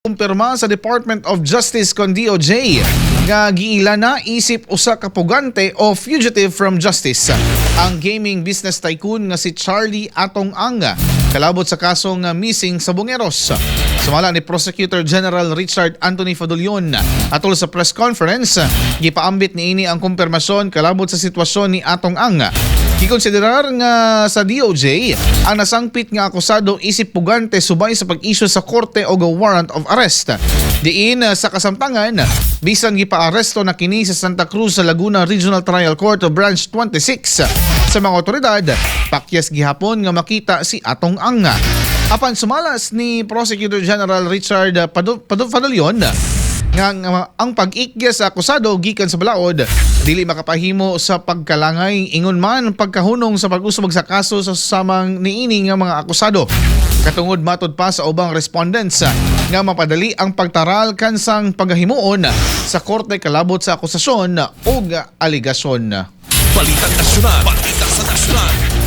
Kumpirma sa Department of Justice kon DOJ nga giila na isip usa ka pugante o fugitive from justice ang gaming business tycoon nga si Charlie Atong Ang kalabot sa kasong missing sabungeros. Sumala ni Prosecutor General Richard Anthony Fadullon atol sa press conference, gipaambit niini ang kumpirmasyon kalabot sa sitwasyon ni Atong Ang. Gikonsiderar nga sa DOJ ang nasangpit nga akusado isip pugante subay sa pag-isyu sa korte og warrant of arrest. Diin sa kasamtangan, bisan gipaaresto na kini sa Santa Cruz sa Laguna Regional Trial Court Branch 26 sa mga otoridad, pakyas gihapon nga makita si Atong Ang. Apan sumalas ni Prosecutor General Richard Fadullon nga ang pag-ikya sa akusado gikan sa balaod dili makapahimo sa pagkalangay, ingon man pagkahunong sa pag-usbag sa kaso sa samang niini nga mga akusado. Katungod, matod pa sa ubang respondents, nga mapadali ang pagtaral kansang pagahimuon sa korte kalabot sa akusasyon ug aligasyon. Balitang Nasyonal. Balita sa Nasyonal.